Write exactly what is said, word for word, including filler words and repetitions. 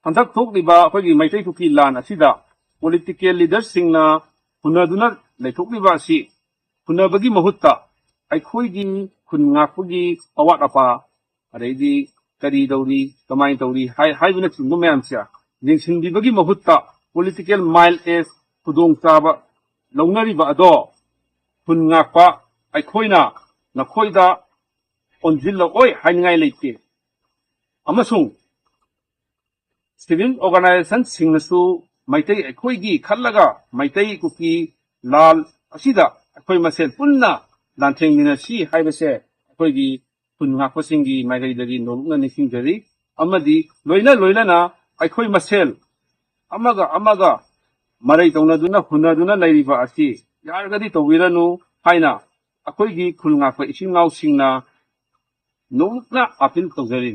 ꯍꯟꯗꯛ ꯊꯣꯛꯂꯤꯕ ꯑꯩꯈꯣꯏꯒꯤ ꯃꯩꯇꯩ ꯀꯨꯀꯤ ꯂꯥꯟ ꯑꯁꯤꯗ ꯄꯣꯂꯤꯇꯤꯀꯦꯜ ꯂꯤꯗꯔꯁꯤꯡꯅ ꯍꯨꯟꯅꯗꯨꯅ ꯂꯩꯊꯣꯛꯂꯤꯕ ꯑꯁꯤ ꯍꯨꯟꯅꯕꯒꯤ ꯃꯍꯨꯠꯇ ꯑꯩꯈꯣꯏꯒꯤ ꯈꯨꯟ ꯉꯥꯛꯄꯒꯤ ꯑꯋꯥꯠ ꯑꯄꯥ, ꯑꯗꯩꯗꯤ ꯀꯔꯤ ꯇꯧꯔꯤ, ꯀꯃꯥꯏꯅ ꯇꯧꯔꯤ ꯍꯥꯏ-, ꯍꯥꯏꯕꯅꯆꯤꯡꯕ ꯃꯌꯥꯝꯁꯦ ꯌꯦꯡꯁꯤꯟꯕꯤꯕꯒꯤ ꯃꯍꯨꯠꯇ ꯄꯣꯂꯤꯇꯤꯀꯦꯜ ꯃꯥꯏꯜ ꯑꯦꯖ ꯈꯨꯗꯣꯡꯆꯥꯕ ꯂꯧꯅꯔꯤꯕ ꯑꯗꯣ ꯈꯨꯟ ꯉꯥꯛꯄ ꯑꯩꯈꯣꯏꯅ ꯅꯈꯣꯏꯗ ꯑꯣꯟꯁꯤꯜꯂꯛꯑꯣꯏ ꯍꯥꯏꯅꯤꯡꯉꯥꯏ ꯂꯩꯇꯦ꯫ ꯑꯃꯁꯨꯡ ꯁꯤꯚꯤꯜ ꯑꯣꯔꯒꯅꯥꯏꯖꯦꯁꯟꯁꯤꯡꯅꯁꯨ ꯃꯩꯇꯩ ꯑꯩꯈꯣꯏꯒꯤ ꯈꯜꯂꯒ ꯃꯩꯇꯩ ꯀꯨꯀꯤ ꯂꯥꯜ ꯑꯁꯤꯗ ꯑꯩꯈꯣꯏ ꯃꯁꯦꯜ ꯄꯨꯟꯅ ꯂꯥꯟꯊꯦꯡꯃꯤꯟꯅꯁꯤ ꯍꯥꯏꯕꯁꯦ ꯑꯩꯈꯣꯏꯒꯤ ꯈꯨꯟ ꯉꯥꯛꯄꯁꯤꯡꯒꯤ ꯃꯥꯏꯀꯩꯗꯒꯤ ꯅꯣꯂꯨꯛꯅ ꯅꯤꯡꯁꯤꯡꯖꯔꯤ꯫ ꯑꯃꯗꯤ ꯂꯣꯏꯅ ꯂꯣꯏꯅꯅ ꯑꯩꯈꯣꯏ ꯃꯁꯦꯜ ꯑꯃꯒ ꯑꯃꯒ ꯃꯔꯩ ꯇꯧꯅꯗꯨꯅ ꯍꯨꯟꯅꯗꯨꯅ ꯂꯩꯔꯤꯕ ꯑꯁꯤ ꯌꯥꯔꯒꯗꯤ ꯇꯧꯕꯤꯔꯅꯨ ꯍꯥꯏꯅ ꯑꯩꯈꯣꯏꯒꯤ ꯈꯨꯜ ꯉꯥꯛꯄ ꯏꯆꯤꯟ ꯏꯅꯥꯎꯁꯤꯡꯅ ꯅꯣꯂꯨꯛꯅ ꯑꯥꯄꯤꯜ ꯇꯧꯖꯔꯤ꯫